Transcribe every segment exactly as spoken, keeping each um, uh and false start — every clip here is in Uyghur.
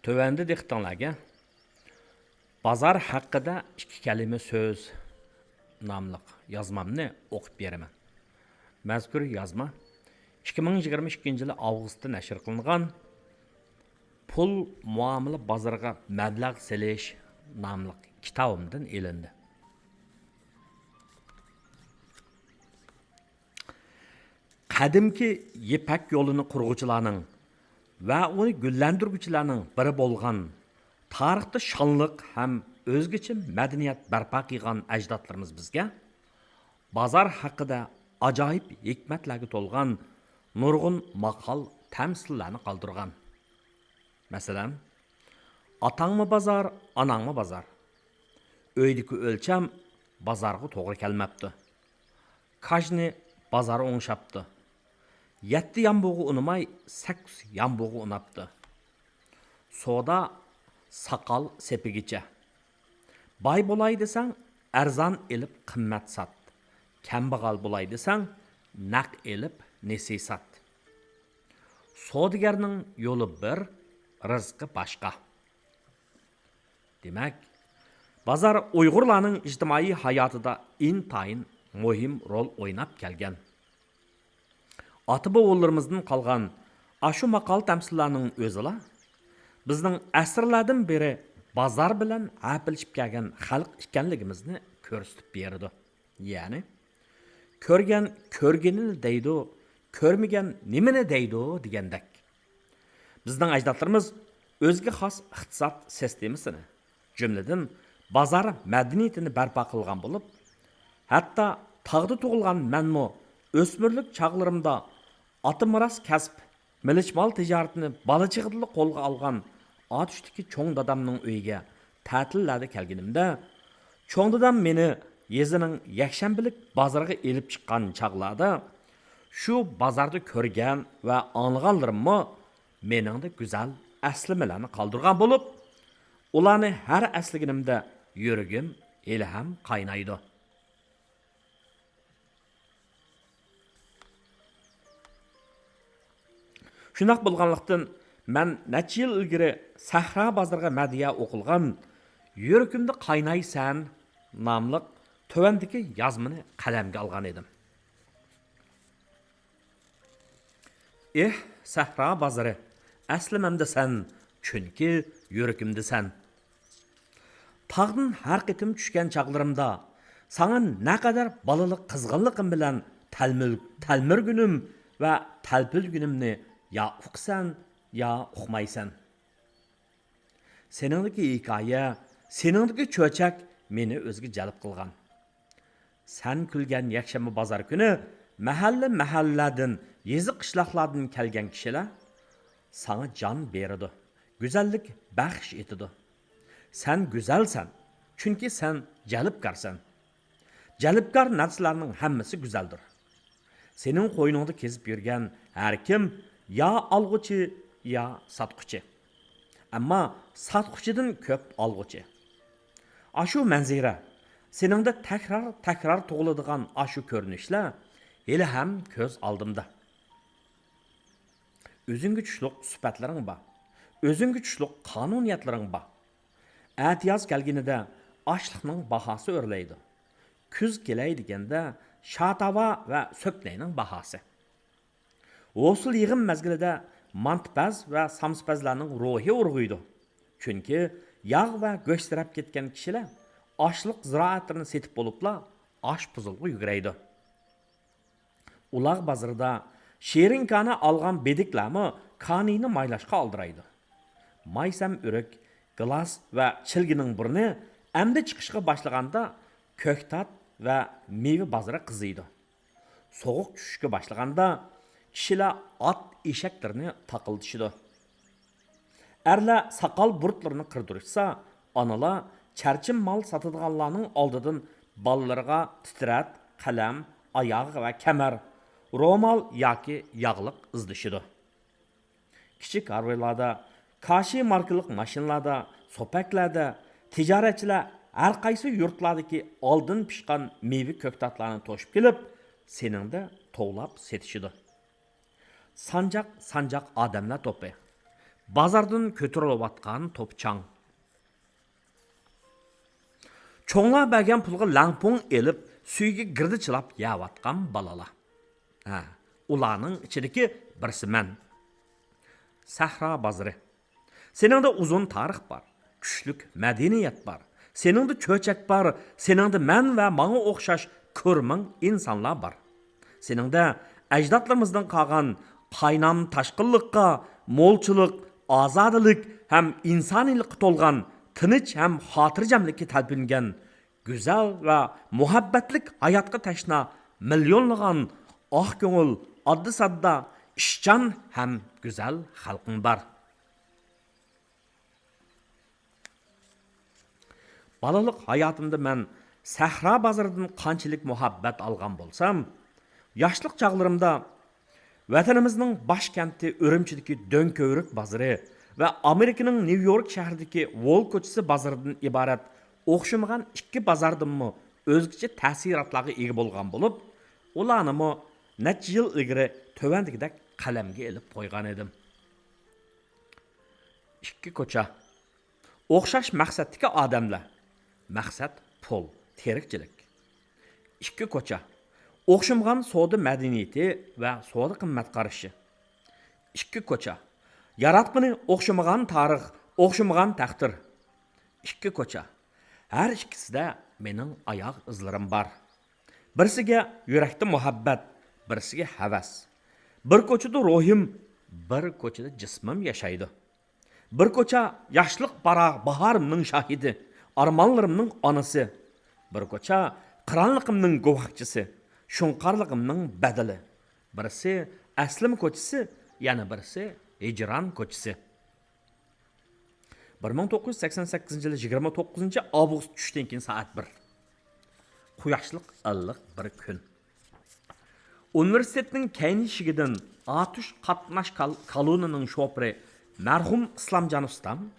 تۆۋەندە دىققىتىڭلارگە «بازار ھەققىدە ئىككى كەلىمە سۆز» ناملىق يازمامنى ئوقۇپ بېرىمەن. مەزكۇر يازما ئىككى مىڭ يىگىرمە ئىككىنچى يىلى ئاۋغۇستتا نەشر قىلىنغان «پۇل مۇئامىلە بازىرىغا مەبلەغ سېلىش» ناملىق كىتابىمدىن ئېلىندى. قەدىمكى يىپەك يولىنى قۇرغۇچىلارنىڭ ۋە ئۇنى گۈللەندۈرگۈچىلەرنىڭ بىرى بولغان، تارىختا شانلىق ھەم ئۆزگىچە مەدەنىيەت بەرپا قىلغان ئەجدادلىرىمىز بىزگە بازار ھەققىدە ئاجايىپ ھېكمەتلەرگە تولغان نۇرغۇن ماقال، تەمسىللەرنى قالدۇرغان. مەسىلەن، «ئاتاڭمۇ بازار، ئاناڭمۇ بازار»، «ئۆيدىكى ئۆلچەم بازارغا توغرا كەلمەپتۇ»، «كاجنى بازار ئوڭشاپتۇ»، «يەتتە يامبۇغا ئۇنىماي، سەككىز يامبۇغا ئۇناپتۇ»، «سودا ساقال سېپىگىچە»، «باي بولاي دېسەڭ، ئەرزان ئېلىپ قىممەت سات، كەمبەغەل بولاي دېسەڭ، نەق ئېلىپ نېسى سات»، «سودىگەرنىڭ يولى بىر، رىزقى باشقا». دېمەك، بازار ئۇيغۇرلارنىڭ ئىجتىمائىي ھاياتىدا ئىنتايىن مۇھىم رول ئويناپ كەلگەن. ئاتا-بوۋىلىرىمىزدىن قالغان ئاشۇ ماقال-تەمسىللەرنىڭ ئۆزىلا بىزنىڭ ئەسىرلەردىن بېرى بازار بىلەن ھەپىلىشىپ كەلگەن خەلق ئىكەنلىكىمىزنى كۆرسىتىپ بېرىدۇ. يەنى، «كۆرگەن كۆرگىنىنى دەيدۇ، كۆرمىگەن نېمىنى دەيدۇ» دېگەندەك. بىزنىڭ ئەجدادلىرىمىز ئۆزىگە خاس ئىقتىساد سىستېمىسىنى، جۈملىدىن بازار مەدەنىيىتىنى بەرپا قىلغان بولۇپ، ھەتتا تاغدا تۇغۇلغان مەنمۇ ئۆسمۈرلۈك چاغلىرىمدا ئاتا مىراس كەسىپ مىلىچ مال تىجارىتىنى بالا چېغىدىلا قولغا ئالغان ئاتۇشتىكى چوڭ دادامنىڭ ئۆيىگە تەتىللەردە كەلگىنىمدە، چوڭ دادام مېنى يېزىنىڭ يەكشەنبىلىك بازىرىغا ئېلىپ چىققان چاغلاردا، شۇ بازاردا كۆرگەن ۋە ئاڭلىغانلىرىممۇ مېنىڭدە گۈزەل ئەسلىمىلەرنى قالدۇرغان بولۇپ، ئۇلارنى ھەر ئەسلىگىنىمدە يۈرىكىم ھېلىھەم قاينايدۇ. شۇنداق بولغانلىقتىن، مەن نەچچە يىل ئىلگىرى سەھرا بازىرىغا مەدھىيە ئوقۇلغان «يۈرىكىمدە قاينايسەن» ناملىق تۆۋەندىكى يازمىنى قەلەمگە ئالغان ئىدىم. ئېھ، سەھرا بازىرى، ئەسلىمەمدە سەن، چۈنكى يۈرىكىمدە سەن. تاغدىن ھەر قېتىم چۈشكەن چاغلىرىمدا، ساڭا نەقەدەر بالىلىق قىزغىنلىقىم بىلەن تەلمۈر-، تەلمۈرگىنىم ۋە تەلپۈنگىنىمنى يا ئۇقىسەن، يا ئۇقمايسەن. سېنىڭدىكى ھېكايە، سېنىڭدىكى چۆچەك مېنى ئۆزىگە جەلپ قىلغان. سەن كۈلگەن يەكشەنبە بازار كۈنى مەھەللە-مەھەللىلەردىن، يېزا-قىشلاقلاردىن كەلگەن كىشىلەر ساڭا جان بېرىدۇ، گۈزەللىك بەخش ئېتىدۇ. سەن گۈزەلسەن، چۈنكى سەن جەلپكارسەن. جەلپكار نەرسىلەرنىڭ ھەممىسى گۈزەلدۇر. سېنىڭ قوينۇڭدا كېزىپ يۈرگەن ھەر كىم يا ئالغۇچى، يا ساتقۇچى. ئەمما ساتقۇچىدىن كۆپ ئالغۇچى. ئاشۇ مەنزىرە، سېنىڭدە تەكرار-تەكرار تۇغۇلىدىغان ئاشۇ كۆرۈنۈشلەر ھېلىھەم كۆز ئالدىمدا. ئۆزۈڭگە چۈشلۈق سۈپەتلىرىڭ بار. ئۆزۈڭگە چۈشلۈق قانۇنىيەتلىرىڭ بار. ئەتىياز كەلگىنىدە ئاشلىقنىڭ باھاسى ئۆرلەيدۇ. كۈز كېلەي دېگەندە شاتاۋا ۋە سۆكنەينىڭ باھاسى. ھوسۇل يىغىم مەزگىلىدە مانتىپەز ۋە سامسىپەزلەرنىڭ روھى ئۇرغۇيدۇ. چۈنكى ياغ ۋە گۆش تېرەپ كەتكەن كىشىلەر ئاشلىق زىرائەتلىرىنى سېتىپ بولۇپلا ئاشپۇزۇلغا يۈگۈرەيدۇ. ئۇلاغ بازىرىدا شېرىن كانى ئالغان بېدىكلەرمۇ كانىنى مايلاشقا ئالدىرايدۇ. مايسەم ئۆرۈك، گىلاس ۋە چىلگىنىڭ بۇرنى ئەمدى چىقىشقا باشلىغاندا، كۆكتات ۋە مېۋە بازىرى قىزىيدۇ. سوغۇق چۈشۈشكە باشلىغاندا، كىشىلەر ئات ئېشەكلىرىنى تاقىلدىشىدۇ. ئەرلەر ساقال بۇرۇتلىرىنى قىردۇرۇشسا، ئانىلار چەرچىن مال ساتىدىغانلارنىڭ ئالدىدىن بالىلىرىغا تىترەت، قەلەم، ئاياغ ۋە كەمەر، رومال ياكى ياغلىق ئىزدىشىدۇ. كىچىك ھارۋىلاردا، كاشى ماركىلىق ماشىنىلاردا، سوپەكلەردە تىجارەتچىلەر ھەر قايسى يۇرتلاردىكى ئالدىن پىشقان مېۋە كۆكتاتلارنى توشۇپ كېلىپ، سېنىڭدە توۋلاپ سېتىشىدۇ. سانجاق-سانجاق ئادەملەر توپى. بازاردىن كۆتۈرۈلۈۋاتقان توپا-چاڭ. چوڭلار بەرگەن پۇلغا لەڭپۇڭ ئېلىپ، سۈيىگە گىردە چىلاپ يەۋاتقان بالىلار. ھە، ئۇلارنىڭ ئىچىدىكى بىرسى مەن. سەھرا بازىرى. سېنىڭدە ئۇزۇن تارىخ بار، كۈچلۈك مەدەنىيەت بار. سېنىڭدە چۆچەك بار، سېنىڭدە مەن ۋە ماڭا ئوخشاش كۆرمىڭ ئىنسانلار بار. سېنىڭدە ئەجدادلىرىمىزدىن قالغان قاينام تاشقىنلىققا، مولچىلىق، ئازادىلىك ھەم ئىنسانىيلىققا تولغان تىنچ ھەم خاتىرجەملىككە تەلپۈنگەن گۈزەل ۋە مۇھەببەتلىك ھاياتقا تەشنا مىليونلىغان ئاق كۆڭۈل، ئاددىي-ساددا، ئىشچان ھەم گۈزەل خەلقىڭ بار. بالىلىق ھاياتىمدا مەن سەھرا بازىرىدىن قانچىلىك مۇھەببەت ئالغان بولسام، ياشلىق چاغلىرىمدا ۋەتىنىمىزنىڭ باش كەنتى ئۈرۈمچىدىكى دۆڭكۆۋرۈك بازىرى ۋە ئامېرىكىنىڭ نيۇ يورك شەھىرىدىكى ۋول كوچىسى بازىرىدىن ئىبارەت ئوخشىمىغان ئىككى بازاردىنمۇ ئۆزگىچە تەسىراتلارغا ئىگە بولغان بولۇپ، ئۇلارنىمۇ نەچچە يىل ئىلگىرى تۆۋەندىكىدەك قەلەمگە ئېلىپ قويغان ئىدىم. ئىككى كوچا. ئوخشاش مەقسەتتىكى ئادەملەر. مەقسەت پۇل، تىرىكچىلىك. ئىككى كوچا. ئوخشىمىغان سودا مەدەنىيىتى ۋە سودا قىممەت قارىشى. ئىككى كوچا. ياراتقىنى ئوخشىمىغان تارىخ، ئوخشىمىغان تەقدىر. ئىككى كوچا. ھەر ئىككىسىدە مېنىڭ ئاياغ ئىزلىرىم بار. بىرسىگە يۈرەكتە مۇھەببەت، بىرسىگە ھەۋەس. بىر كوچىدا روھىم، بىر كوچىدا جىسمىم ياشايدۇ. بىر كوچا ياشلىق بارا-، باھارىمنىڭ شاھىدى، ئارمانلىرىمنىڭ ئانىسى. بىر كوچا قىرانلىقىمنىڭ گۇۋاھچىسى، شۇڭقارلىقىمنىڭ بەدىلى. بىرسى ئەسلىمە كوچىسى، يەنە بىرسى ھىجران كوچىسى. بىر مىڭ توققۇز يۈز سەكسەن سەككىزىنچى يىلى يىگىرمە توققۇزىنچى ئاۋغۇست چۈشتىن كېيىن سائەت بىر. قۇياشلىق، ئىللىق بىر كۈن. ئۇنىۋېرسىتېتنىڭ كەينى ئىشىكىدىن ئاتۇش قاتناش كال-، كالونىنىڭ شوپۇرى مەرھۇم ئىسلامجان ئۇستام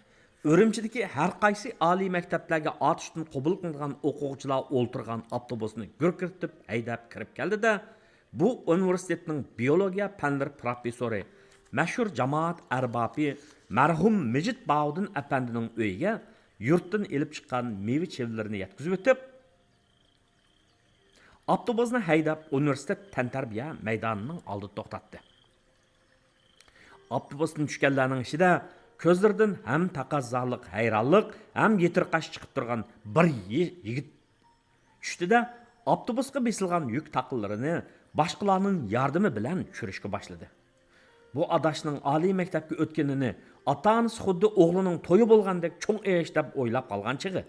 ئۈرۈمچىدىكى ھەر قايسى ئالىي مەكتەپلەرگە ئاتۇشتىن قوبۇل قىلىنغان ئوقۇغۇچىلار ئولتۇرغان ئاپتوبۇسنى گۈركىرىتىپ ھەيدەپ كىرىپ كەلدى-دە، بۇ ئۇنىۋېرسىتېتنىڭ بىيولوگىيە پەنلىرى پروفېسسورى، مەشھۇر جامائەت ئەربابى مەرھۇم مىجىت باھاۋۇدۇن ئەپەندىنىڭ ئۆيىگە يۇرتتىن ئېلىپ چىققان مېۋە-چىۋىلىرىنى يەتكۈزۈۋېتىپ، ئاپتوبۇسنى ھەيدەپ، ئۇنىۋېرسىتېت تەنتەربىيە مەيدانىنىڭ ئالدىدا توختاتتى. ئاپتوبۇستىن چۈشكەنلەرنىڭ ئىچىدە كۆزلىرىدىن ھەم تەقەززالىق، ھەيرانلىق، ھەم يېتىرقاش چىقىپ تۇرغان بىر يى-، يىگىت چۈشتى-دە، ئاپتوبۇسقا بېسىلغان يۈك تاقىلىرىنى باشقىلارنىڭ ياردىمى بىلەن چۈشۈرۈشكە باشلىدى. بۇ ئاداشنىڭ ئالىي مەكتەپكە ئۆتكىنىنى ئاتا-ئانىسى خۇددى ئوغلىنىڭ تويى بولغاندەك چوڭ ئىش دەپ ئويلاپ قالغان چېغى،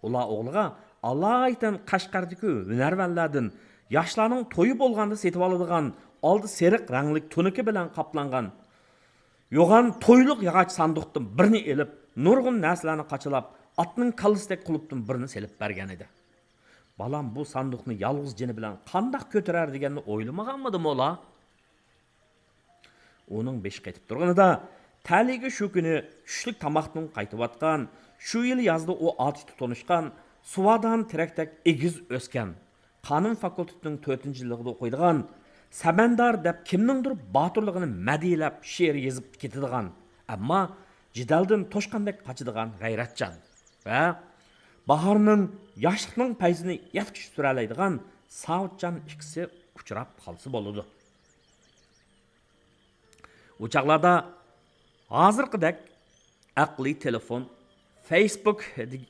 ئۇلار ئوغلىغا ئالايىتەن قەشقەردىكى ھۈنەرۋەنلەردىن ياشلارنىڭ تويى بولغاندا سېتىۋالىدىغان ئالدى سېرىق رەڭلىك تۇنىكى بىلەن قاپلانغان يوغان تويلۇق ياغاچ ساندۇقتىن بىرنى ئېلىپ، نۇرغۇن نەرسىلەرنى قاچىلاپ، ئاتنىڭ كاللىسىدەك قۇلۇپتىن بىرنى سېلىپ بەرگەن ئىدى. بالام بۇ ساندۇقنى يالغۇز جېنى بىلەن قانداق كۆتۈرەر دېگەننى ئويلىمىغانمىدىمۇ ئۇلار؟ ئۇنىڭ بېشى قېتىپ تۇرغىنىدا، تەلىيىگە شۇ كۈنى چۈشلۈك تاماقتىن قايتىۋاتقان، شۇ يىل يازدا ئۇ ئاتۇشتا تونۇشقان، سۇۋادان تېرەكتەك ئېگىز ئۆسكەن، قانۇن فاكۇلتېتىنىڭ تۆتىنچى يىللىقىدا ئوقۇيدىغان، سەمەندار دەپ كىمنىڭدۇر باتۇرلۇقىنى مەدھىيەلەپ شېئىر يېزىپ كېتىدىغان، ئەمما جېدەلدىن توشقاندەك قاچىدىغان غەيرەتچان ۋە باھارنىڭ ياشلىقنىڭ پەيزىنى يەتكۈچە سۈرەلەيدىغان ساۋۇتجان ئىككىسى ئۇچراپ قالسا بولىدۇ. ئۇ چاغلاردا ھازىرقىدەك ئەقلىي تېلېفون، فېيسبۇك دېگ-،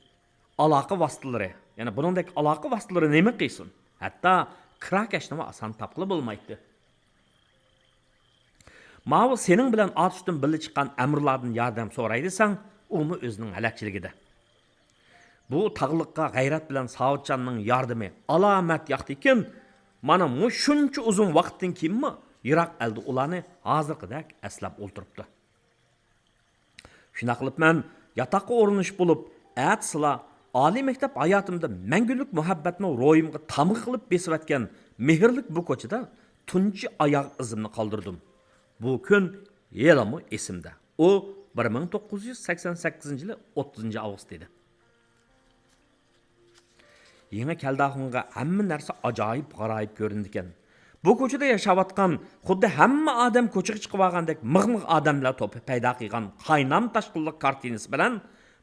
ئالاقە ۋاسىتىلىرى، يەنى بۇنىڭدەك ئالاقە ۋاسىتىلىرى نېمە قىلسۇن؟ ھەتتا كىراكەشنىمۇ ئاسان تاپقىلى بولمايتتى. ماۋۇ سېنىڭ بىلەن ئاتۇشتىن بىللە چىققان ئەمىرلاردىن ياردەم سوراي دېسەڭ، ئۇمۇ ئۆزىنىڭ ھەلەكچىلىكىدە. بۇ تاغلىققا غەيرەت بىلەن ساۋۇتجاننىڭ ياردىمى ئالامەت ياقتىكىن، مانا مۇشۇنچە ئۇزۇن ۋاقىتتىن كېيىنمۇ يىراق ئەلدە ئۇلارنى ھازىرقىدەك ئەسلەپ ئولتۇرۇپتۇ. شۇنداق قىلىپ مەن ياتاققا ئورۇنلىشىپ بولۇپ، ئەتىسىلا ئالىي مەكتەپ ھاياتىمدا مەڭگۈلۈك مۇھەببەتنى روھىمغا تامغا قىلىپ بېسىۋەتكەن مېھىرلىك بۇ كوچىدا تۇنجى ئاياغ ئىزىمنى قالدۇردۇم. بۇ كۈن ھېلىمۇ ئېسىمدە. ئۇ بىر مىڭ توققۇز يۈز سەكسەن سەككىزىنچى يىلى ئوتتۇزىنچى ئاۋغۇست ئىدى. يېڭى كەلداخۇنغا ھەممە نەرسە ئاجايىپ غارايىپ كۆرۈنىدىكەن. بۇ كوچىدا ياشاۋاتقان، خۇددى ھەممە ئادەم كوچىغا چىقىۋالغاندەك مىغ-مىغ ئادەملەر توپى پەيدا قىلغان قاينام تاشقىنلىق كارتىنىسى بىلەن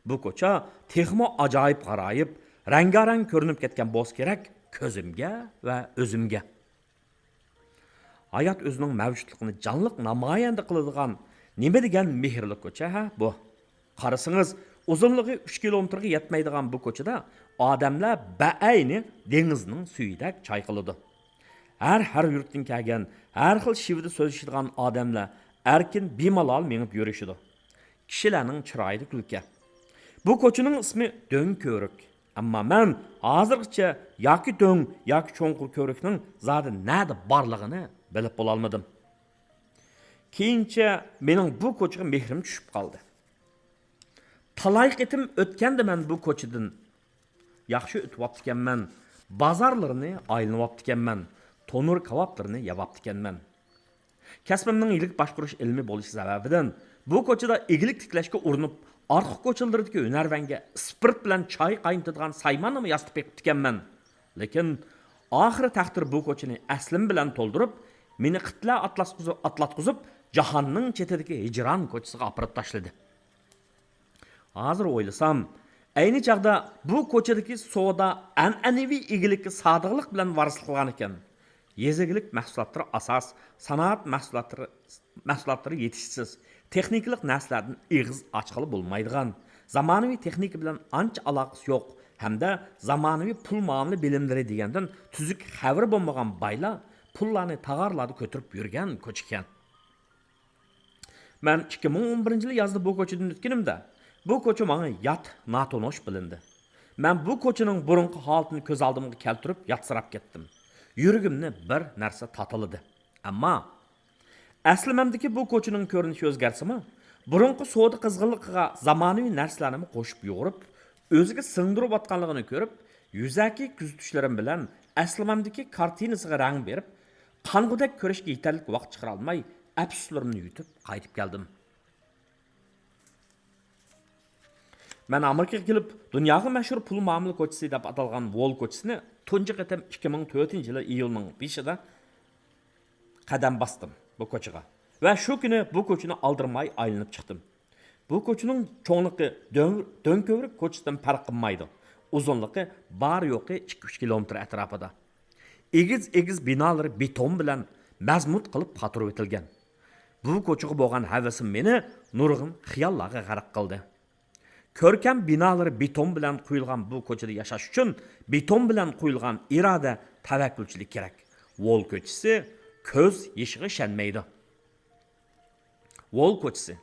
بۇ كوچا تېخىمۇ ئاجايىپ-غارايىپ، رەڭگارەڭ كۆرۈنۈپ كەتكەن بولسا كېرەك كۆزۈمگە ۋە ئۆزۈمگە. ھايات ئۆزىنىڭ مەۋجۇتلۇقىنى جانلىق نامايەندە قىلىدىغان نېمە دېگەن مېھىرلىك كوچا ھە بۇ! قارىسىڭىز، ئۇزۇنلۇقى ئۈچ كىلومېتىرغا يەتمەيدىغان بۇ كوچىدا ئادەملەر بەئەينى دېڭىزنىڭ سۈيىدەك چايقىلىدۇ. ھەر، ھەر يۇرتتىن كەلگەن، ھەر خىل شېۋىدە سۆزلىشىدىغان ئادەملەر ئەركىن، بىمالال مېڭىپ يۈرۈشىدۇ. كىشىلەرنىڭ چىرايىدا كۈلكە. بۇ كوچىنىڭ ئىسمى دۆڭكۆۋرۈك. ئەمما مەن ھازىرغىچە ياكى دۆڭ، ياكى چوڭقۇر كۆۋرۈكنىڭ زادى نەدە بارلىقىنى بىلىپ بولالمىدىم. كېيىنچە مېنىڭ بۇ كوچىغا مېھرىم چۈشۈپ قالدى. تالاي قېتىم ئۆتكەندە مەن بۇ كوچىدىن ياخشى ئۆتۈۋاپتىكەنمەن، بازارلىرىنى ئايلىنىۋاپتىكەنمەن، تونۇر كاۋاپلىرىنى يەۋاپتىكەنمەن. كەسپىمنىڭ يىلىك باشقۇرۇش ئىلمى بولۇشى سەۋەبىدىن، بۇ كوچىدا ئىگىلىك تىكلەشكە ئۇرۇنۇپ، ئارقا كوچىلىرىدىكى ھۈنەرۋەنگە ئىسپىرت بىلەن چاي قاينىتىدىغان سايماننىمۇ ياسىتىپ بېقىپتىكەنمەن. لېكىن، ئاخىرى تەقدىر بۇ كوچىنى ئەسلىمە بىلەن تولدۇرۇپ، مېنى قىتلە ئاتلاتقۇزۇپ، جاھاننىڭ چېتىدىكى ھىجران كوچىسىغا ئاپىرىپ تاشلىدى. ھازىر ئويلىسام، ئەينى چاغدا بۇ كوچىدىكى سودا ئەنئەنىۋى ئىگىلىككە سادىقلىق بىلەن ۋارىسلىق قىلغانىكەن. يېزا ئىگىلىك مەھسۇلاتلىرى ئاساس، سانائەت مەھسۇلاتلىرى، مەھسۇلاتلىرى يېتىشسىز، تېخنىكىلىق نەرسىلەردىن ئېغىز ئاچقىلى بولمايدىغان، زامانىۋى تېخنىكا بىلەن ئانچە ئالاقىسى يوق ھەمدە زامانىۋى پۇل مۇئامىلە بىلىملىرى دېگەندىن تۈزۈك خەۋىرى بولمىغان بايلار پۇللارنى تاغارلاردا كۆتۈرۈپ يۈرگەن كوچىكەن. مەن ئىككى مىڭ ئون بىرىنچى يىلى يازدا بۇ كوچىدىن ئۆتكىنىمدە، بۇ كوچا ماڭا يات، ناتونۇش بىلىندى. مەن بۇ كوچىنىڭ بۇرۇنقى ھالىتىنى كۆز ئالدىمغا كەلتۈرۈپ ياتسىراپ كەتتىم. يۈرىكىمنى بىر نەرسە تاتىلىدى. ئەمما ئەسلىمەمدىكى بۇ كوچىنىڭ كۆرۈنۈشى ئۆزگەرسىمۇ، بۇرۇنقى سودا قىزغىنلىقىغا زامانىۋى نەرسىلەرنىمۇ قوشۇپ يۇغۇرۇپ، ئۆزىگە سىڭدۈرۈۋاتقانلىقىنى كۆرۈپ، يۈزەكى كۆزىتىشلىرىم بىلەن ئەسلىمەمدىكى كارتىنىسىغا رەڭ بېرىپ، قانغۇدەك كۆرۈشكە يېتەرلىك ۋاقىت چىقىرالماي، ئەپسۇسلىرىمنى يۇتۇپ قايتىپ كەلدىم. مەن ئامېرىكىغا كېلىپ، دۇنياغا مەشھۇر پۇل مۇئامىلە كوچىسى دەپ ئاتالغان ۋول كوچىسىنى تۇنجى قېتىم ئىككى مىڭ تۆتىنچى يىلى ئىيۇلنىڭ بېشىدا قەدەم باستىم بۇ كوچىغا ۋە شۇ كۈنى بۇ كوچىنى ئالدىرىماي ئايلىنىپ چىقتىم. بۇ كوچىنىڭ چوڭلۇقى دۆڭ-، دۆڭكۆۋرۈك كوچىسىدىن پەرق قىلمايدۇ. ئۇزۇنلۇقى بار-يوقى ئىككى-ئۈچ كىلومېتىر ئەتراپىدا. ئېگىز-ئېگىز بىنالىرى بېتون بىلەن مەزمۇت قىلىپ قاتۇرۇۋېتىلگەن. بۇ كوچىغا بولغان ھەۋىسىم مېنى نۇرغۇن خىياللارغا غەرق قىلدى. كۆركەم بىنالىرى بېتون بىلەن قۇيۇلغان بۇ كوچىدا ياشاش ئۈچۈن بېتون بىلەن قۇيۇلغان ئىرادە، تەۋەككۈلچىلىك كېرەك. ۋول كوچىسى كۆز يېشىغا ئىشەنمەيدۇ. ۋول كوچىسى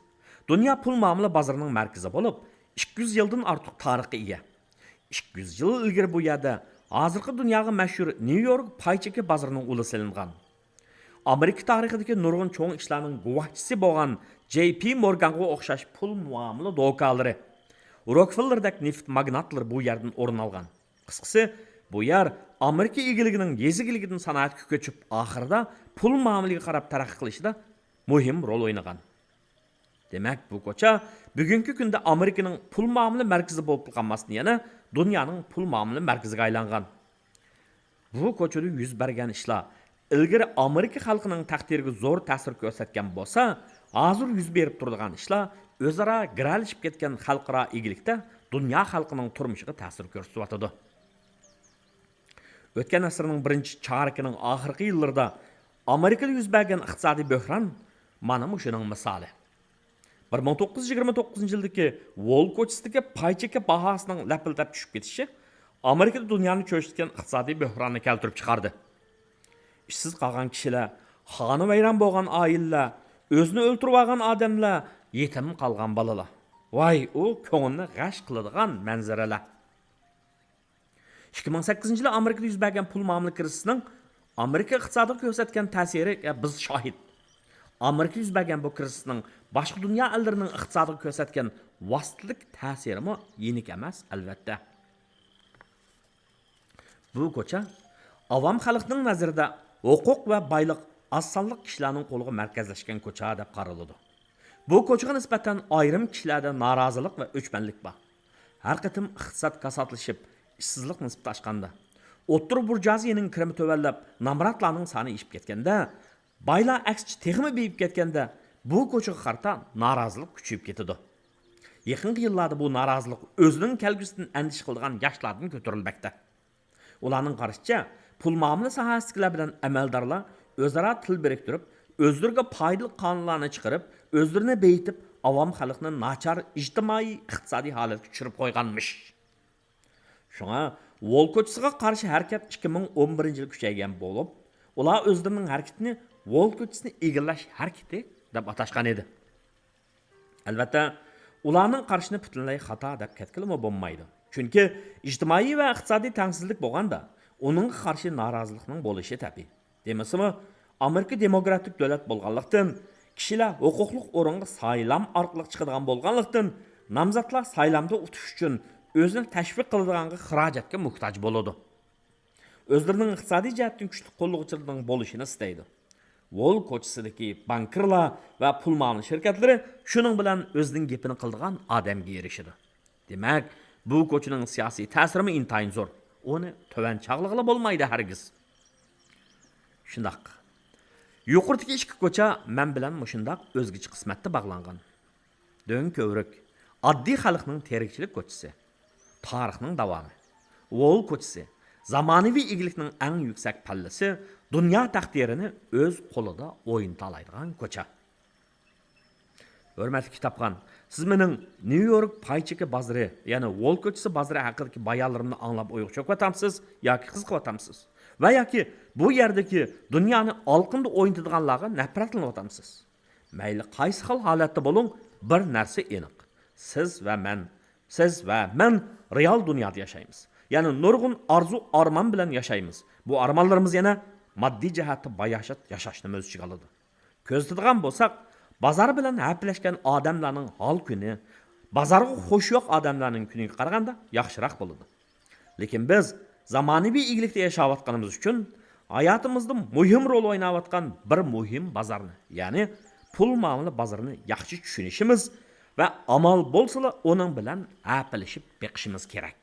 دۇنيا پۇل مۇئامىلە بازىرىنىڭ مەركىزى بولۇپ، ئىككى يۈز يىلدىن ئارتۇق تارىخقا ئىگە. ئىككى يۈز يىل ئىلگىرى بۇ يەردە ھازىرقى دۇنياغا مەشھۇر نيۇ يورك پاي چېكى بازىرىنىڭ ئۇلى سېلىنغان. ئامېرىكا تارىخىدىكى نۇرغۇن چوڭ ئىشلارنىڭ گۇۋاھچىسى بولغان جېي پى مورگانغا ئوخشاش پۇل مۇئامىلە دوكانلىرى، روكفېللېردەك نېفىت ماگناتلىرى بۇ يەردىن ئورۇن ئالغان. قىسقىسى، بۇ يەر ئامېرىكا ئىگىلىكىنىڭ يېزا ئىگىلىكىدىن سانائەتكە كۆچۈپ، ئاخىرىدا پۇل مۇئامىلىگە قاراپ تەرەققىي قىلىشىدا مۇھىم رول ئوينىغان. دېمەك، بۇ كوچا بۈگۈنكى كۈندە ئامېرىكىنىڭ پۇل مۇئامىلە مەركىزى بولۇپلا قالماستىن، يەنە دۇنيانىڭ پۇل مۇئامىلە مەركىزىگە ئايلانغان. بۇ كوچىدا يۈز بەرگەن ئىشلار ئىلگىرى ئامېرىكا خەلقىنىڭ تەقدىرىگە زور تەسىر كۆرسەتكەن بولسا، ھازىر يۈز بېرىپ تۇرىدىغان ئىشلار ئۆزئارا گىرەلىشىپ كەتكەن خەلقئارا ئىگىلىكتە دۇنيا خەلقىنىڭ تۇرمۇشىغا تەسىر كۆرسىتىۋاتىدۇ. ئۆتكەن ئەسىرنىڭ بىرىنچى چارىكىنىڭ ئاخىرقى يىللىرىدا ئامېرىكىدا يۈز بەرگەن ئىقتىسادىي بۆھران مانا مۇشۇنىڭ مىسالى. بىر مىڭ توققۇز يۈز يىگىرمە توققۇزىنچى يىلدىكى ۋول كوچىسىدىكى پاي چېكى باھاسىنىڭ لەپىلدەپ چۈشۈپ كېتىشى ئامېرىكىدا دۇنيانى چۆچۈتكەن ئىقتىسادىي بۆھراننى كەلتۈرۈپ چىقاردى. ئىشسىز قالغان كىشىلەر، خانىۋەيران بولغان ئائىلىلەر، ئۆزىنى ئۆلتۈرۈۋالغان ئادەملەر، يېتىم قالغان بالىلار. ۋاي، ئۇ كۆڭۈلنى غەش قىلىدىغان مەنزىرىلەر. ئىككى مىڭ سەككىزىنچى يىلى ئامېرىكىدا يۈز بەرگەن پۇل مۇئامىلە كىرىزىسىنىڭ ئامېرىكا ئىقتىسادىغا كۆرسەتكەن تەسىرىگە بىز شاھىت. ئامېرىكىدا يۈز بەرگەن بۇ كىرىزىسنىڭ باشقا دۇنيا ئەللىرىنىڭ ئىقتىسادىغا كۆرسەتكەن ۋاسىتىلىك تەسىرىمۇ يېنىك ئەمەس، ئەلۋەتتە. بۇ كوچا ئاۋام خەلقنىڭ نەزىرىدە ھوقۇق ۋە بايلىق ئاز سانلىق كىشىلەرنىڭ قولىغا مەركەزلەشكەن كوچا دەپ قارىلىدۇ. بۇ كوچىغا نىسبەتەن ئايرىم كىشىلەردە نارازىلىق ۋە ئۆچمەنلىك بار. ھەر قېتىم ئىقتىساد كاساتلىشىپ، ئىشسىزلىق نىسبىتى ئاشقاندا، ئوتتۇرا بۇرژۇئازىيىنىڭ كىرىمى تۆۋەنلەپ، نامراتلارنىڭ سانى ئېشىپ كەتكەندە، بايلار ئەكسىچە تېخىمۇ بېيىپ كەتكەندە، بۇ كوچىغا قارىتا نارازىلىق كۈچىيىپ كېتىدۇ. يېقىنقى يىللاردا بۇ نارازىلىق ئۆزىنىڭ كەلگۈسىدىن ئەندىشە قىلىدىغان ياشلاردىن كۆتۈرۈلمەكتە. ئۇلارنىڭ قارىشىچە، پۇل مۇئامىلە ساھەسىدىكىلەر بىلەن ئەمەلدارلار ئۆزئارا تىل بىرىكتۈرۈپ، ئۆزلىرىگە پايدىلىق قانۇنلارنى چىقىرىپ، ئۆزلىرىنى بېيىتىپ، ئاۋام خەلقنى ناچار ئىجتىمائىي، ئىقتىسادىي ھالەتكە چۈشۈرۈپ قويغانمىش. شۇڭا ۋول كوچىسىغا قارشى ھەرىكەت ئىككى مىڭ ئون بىرىنچى يىلى كۈچەيگەن بولۇپ، ئۇلار ئۆزلىرىنىڭ ھەرىكىتىنى ۋول كوچىسىنى ئىگىلەش ھەرىكىتى دەپ ئاتاشقان ئىدى. ئەلۋەتتە، ئۇلارنىڭ قارىشىنى پۈتۈنلەي خاتا دەپ كەتكىلىمۇ بولمايدۇ. چۈنكى ئىجتىمائىي ۋە ئىقتىسادىي تەڭسىزلىك بولغاندا، ئۇنىڭغا قارشى نارازىلىقنىڭ بولۇشى تەبىئىي. دېمىسىمۇ، ئامېرىكا دېموكراتىك دۆلەت بولغانلىقتىن، كىشىلەر ھوقۇقلۇق ئورۇنغا سايلام ئارقىلىق چىقىدىغان بولغانلىقتىن، نامزاتلار سايلامدا ئۇتۇش ئۈچۈن ئۆزىنى تەشۋىق قىلىدىغانغا خىراجەتكە موھتاج بولىدۇ. ئۆزلىرىنىڭ ئىقتىسادىي جەھەتتىن كۈچلۈك قوللىغۇچىلىرىنىڭ بولۇشىنى ئىستەيدۇ. ۋول كوچىسىدىكى بانكىرلار ۋە پۇل مۇئامىلە شىركەتلىرى شۇنىڭ بىلەن ئۆزىنىڭ گېپىنى قىلىدىغان ئادەمگە ئېرىشىدۇ. دېمەك، بۇ كوچىنىڭ سىياسىي تەسىرىمۇ ئىنتايىن زور. ئۇنى تۆۋەن چاغلىغىلى بولمايدۇ ھەرگىز. شۇنداق. يۇقىرىدىكى ئىككى كوچا مەن بىلەن مۇشۇنداق ئۆزگىچە قىسمەتتە باغلانغان. دۆڭ كۆۋرۈك، ئاددىي خەلقنىڭ تىرىكچىلىك كوچىسى، تارىخنىڭ داۋامى. ۋول كوچىسى، زامانىۋى ئىگىلىكنىڭ ئەڭ يۈكسەك پەللىسى، دۇنيا تەقدىرىنى ئۆز قولىدا ئوينىتالايدىغان كوچا. ھۆرمەتلىك كىتابخان، سىز مېنىڭ نيۇ يورك پاي چېكى بازىرى، يەنى ۋول كوچىسى بازىرى ھەققىدىكى بايانلىرىمنى ئاڭلاپ ئويغا چۆكۈۋاتامسىز ياكى قىزىقىۋاتامسىز؟ ۋە ياكى بۇ يەردىكى دۇنيانى ئالىقىنىدا ئوينىتىدىغانلارغا نەپرەتلىنىۋاتامسىز؟ مەيلى قايسى خىل ھالەتتە بولۇڭ، بىر نەرسە ئېنىق. سىز ۋە مەن، سىز ۋە مەن رېئال دۇنيادا ياشايمىز. يەنى نۇرغۇن ئارزۇ-ئارمان بىلەن ياشايمىز. بۇ ئارمانلىرىمىز يەنە ماددىي جەھەتتە باياشات ياشاشنىمۇ ئۆز ئىچىگە ئالىدۇ. كۆزىتىدىغان بولساق، بازار بىلەن ھەپىلەشكەن ئادەملەرنىڭ ھال-كۈنى، بازارغا خۇشى يوق ئادەملەرنىڭ كۈنىگە قارىغاندا ياخشىراق بولىدۇ. لېكىن بىز زامانىۋى ئىگىلىكتە ياشاۋاتقىنىمىز ئۈچۈن، ھاياتىمىزدا مۇھىم رول ئويناۋاتقان بىر مۇھىم بازارنى، يەنى پۇل مۇئامىلە بازىرىنى ياخشى چۈشىنىشىمىز ۋە ئامال بولسىلا ئۇنىڭ بىلەن ھەپىلىشىپ بېقىشىمىز كېرەك.